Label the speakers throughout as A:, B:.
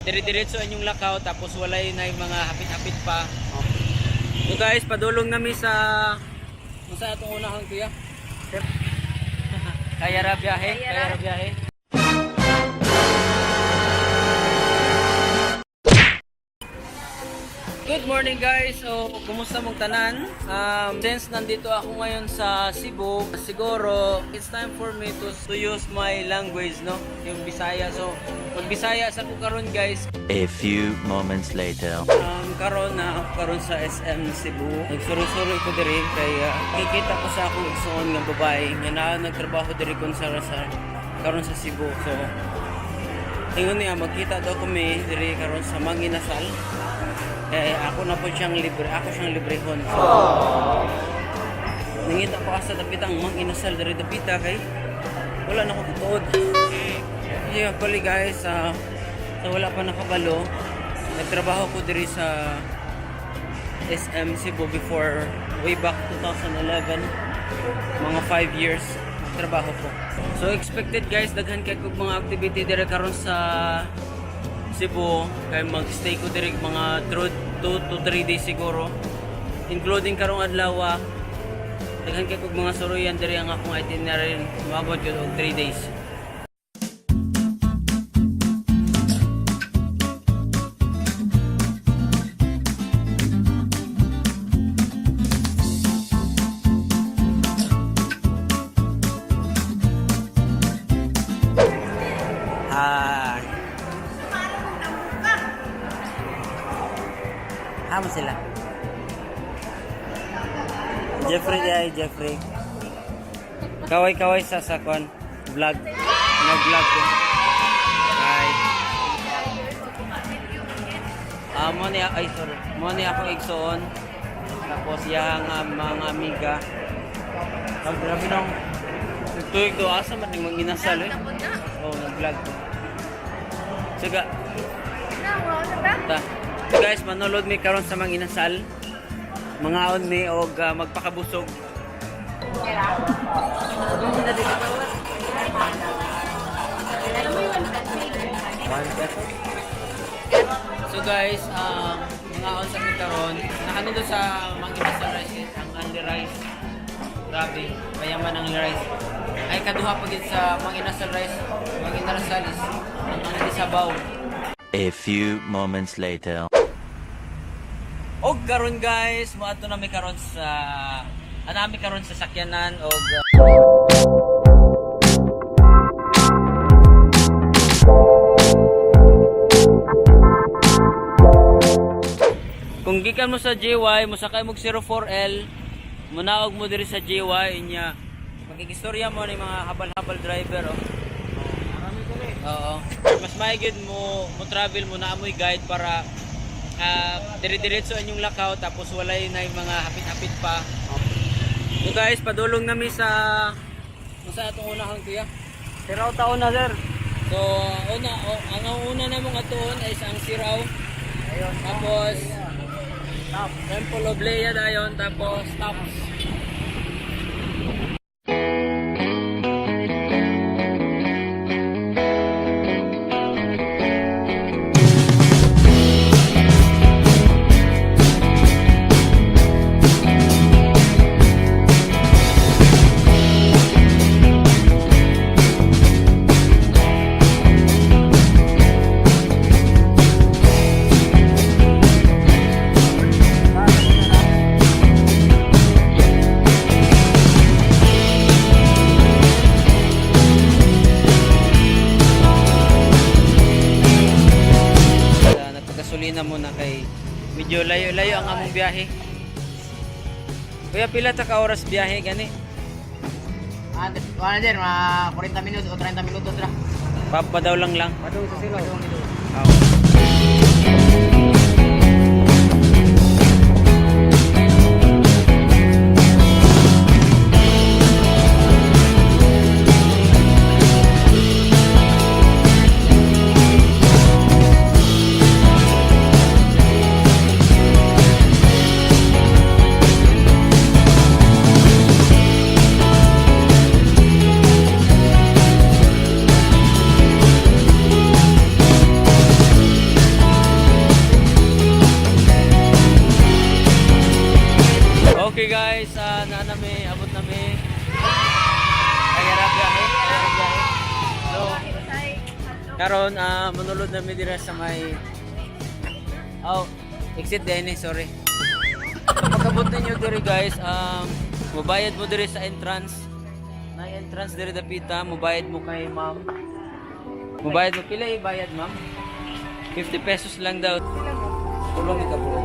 A: dire-diretso ang yung lakaw tapos walay na yung mga hapit-hapit pa. So guys, padulong nami sa atong unahang kuya. Kaya ra biyahe. Good morning guys. So, kumusta mong tanan? Since nandito ako ngayon sa Cebu, siguro it's time for me to use my language, no? Yung Bisaya. So, mag-Bisaya sa ko karon guys.
B: A few moments later.
A: Karon sa SM Cebu. Nagsuri-suri ko diri kay kikita ko sa akong igsoon nga babae nga nagtrabaho diri kon sa karon sa Cebu. So, ingon niya magkita daw kami diri karon sa Manginasal. Kaya ako na po siyang libre, librehon. So, nangita pa ka sa dapitang Manginasal dari dapita kay wala na ko tuod. Yeah, actually guys, so wala pa nakabalo. Nagtrabaho ko diri sa SM Cebu before, way back 2011. Mga 5 years trabaho ko. So expected guys, daghan kay kog mga activity diri karon sa Cebu, kay mag-stay ko diri mga 2 to 3 days siguro, including karong adlaw. Daghan kay kog mga suruyan diri ang akong itinerary, maabot gyud og 3 days. Hamo sila. Jeffrey. Kaway sa sakon. Vlog. Nag-vlog ko. Hi. Mo ni ako igsoon. Tapos yang mga amiga. Ang grabe nang tuig do asa man ning Manginasal eh. Oh, nag-vlog ko. Sige. So guys, manolod mi karon sa Manginasal. Mangaon mi og magpakabusog. So guys, mangaon sa mi karon. Nakanito sa Manginasal rice, ang only rice. Grabe, mayaman ang rice. Ay kaduha pa gid sa Manginasal rice, Manginasal is ang only sabaw.
B: A few moments later.
A: Og karon guys, moadto na mi karon sa sakyanan og kung gikan mo sa JY, musakay mo 04L, munaog mo diri sa JY inya. Magigistorya mo ni mga habal-habal driver oh. Oo. Mas maigid mo travel mo na amoy guide para dire-diretso ang yung lakaw tapos walay na yung mga hapit-hapit pa. So guys, padulong nami sa atong unahang kuya. Siraw taon na sir. So ang una namong atoon ay ang Siraw. Ayun. Tapos Temple of Leia dayon, tapos Tops. Na muna kay medyo layo ang among biyahe. Kuya, pila ta ka oras biyahe gani?
C: Wala din, mga 40 minutos o 30 minutos ra.
A: Padaw lang.
C: Padaw sa sila.
A: Okay guys, naanami, abot nami. Ay biyahe. So, karon manulod nami dira sa may exit din sorry. So, pagkabot ninyo diri guys, mubayad mo diri sa entrance. Na entrance diri dapita, mubayad mo kay ma'am. Mubayad mo pila ibayad ma'am? 50 pesos lang daw. Tulong ka po.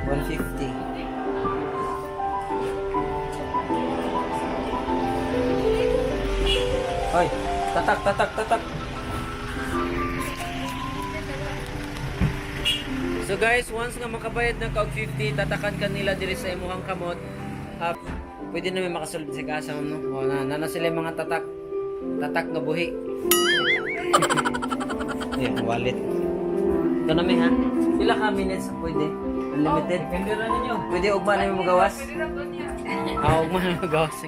A: 150. Hoy, tatak. So guys, once nga makabayad ng kaog 50, tatakan ka nila diri sa imuhang kamot. Pwede na may makasulod sa kasa no. O na sila yung mga tatak na buhi. Ayan, wallet. Ito na may ha. Pila ka minutes pwede? Unlimited? Depende na ninyo. Pwede ugma na yung magawas? Ugma na yung magawas.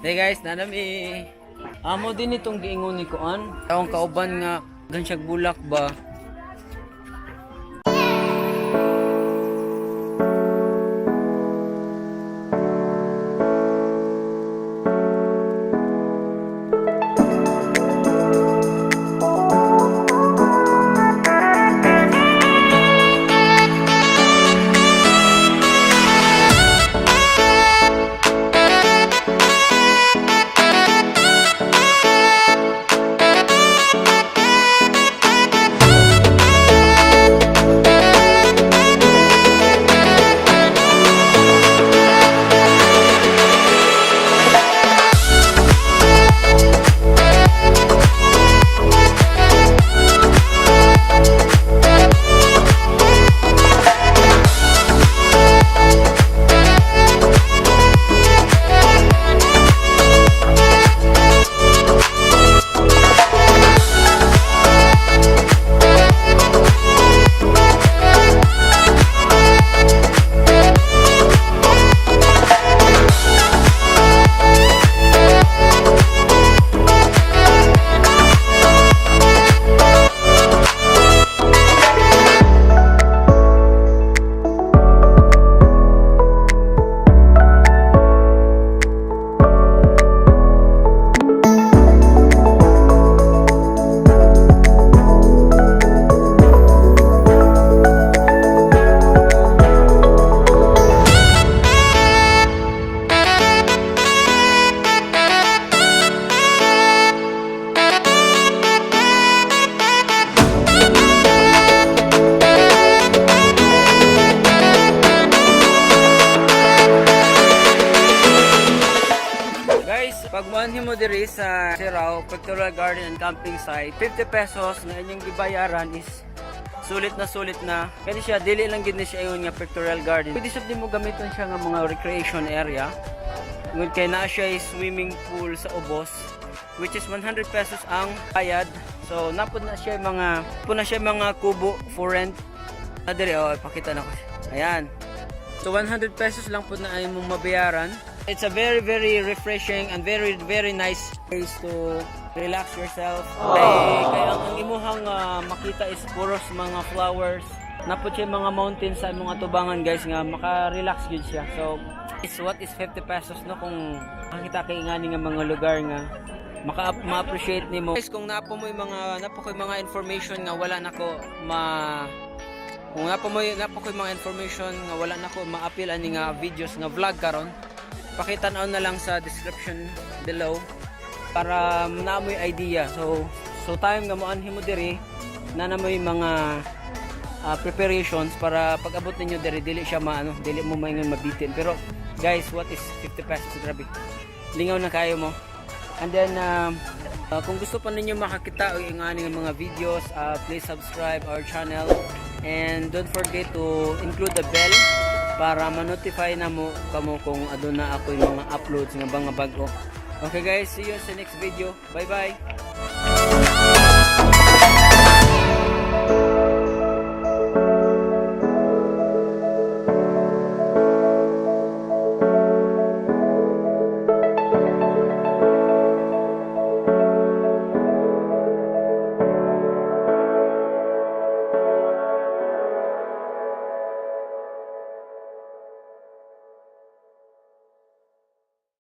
A: Hey guys, nanami. Amo din itong giingon ni Kuan. Taong kauban nga gansyag bulak ba? Pag muanhin mo diri sa Sirao Pictorial Garden and Camping Site, 50 pesos na inyong gibayaran is sulit na. Kani siya dili lang gid ni siya ayon nga pictorial garden. Pwede sad nimo gamiton siya nga mga recreation area. Ngun kay naa siya swimming pool sa ubos which is 100 pesos ang bayad. So napud na siya mga kubo for rent. Diri pakita na ko. Ayan. So 100 pesos lang pud na ay mong mabayaran. It's a very refreshing and very nice place to relax yourself. Kaya ang imuhang makita is puros mga flowers. Napod siya mga mountains sa mga tubangan guys nga maka-relax yun siya. So what is 50 pesos no kung makita kay ingani nga mga lugar nga ma-appreciate nimo. Guys, kung napo mo yung mga information nga wala nako kung napo ko mga information nga wala nako ma-appeal ani nga videos nga vlog karon, pakita-naon na lang sa description below para naamoy idea. So time nga moanhin mo diri na namoy mga preparations para pag abot ninyo diri dili siya dili mo maingon mabitin. Pero guys, what is 50 pesos? Grabe. Lingaw na kayo mo. And then kung gusto pa ninyo makakita og ingani nga mga videos, please subscribe our channel and don't forget to include the bell para ma-notify na mo kamo kung aduna ako yung mga uploads nga mga bago. Okay guys, see you sa next video. Bye bye.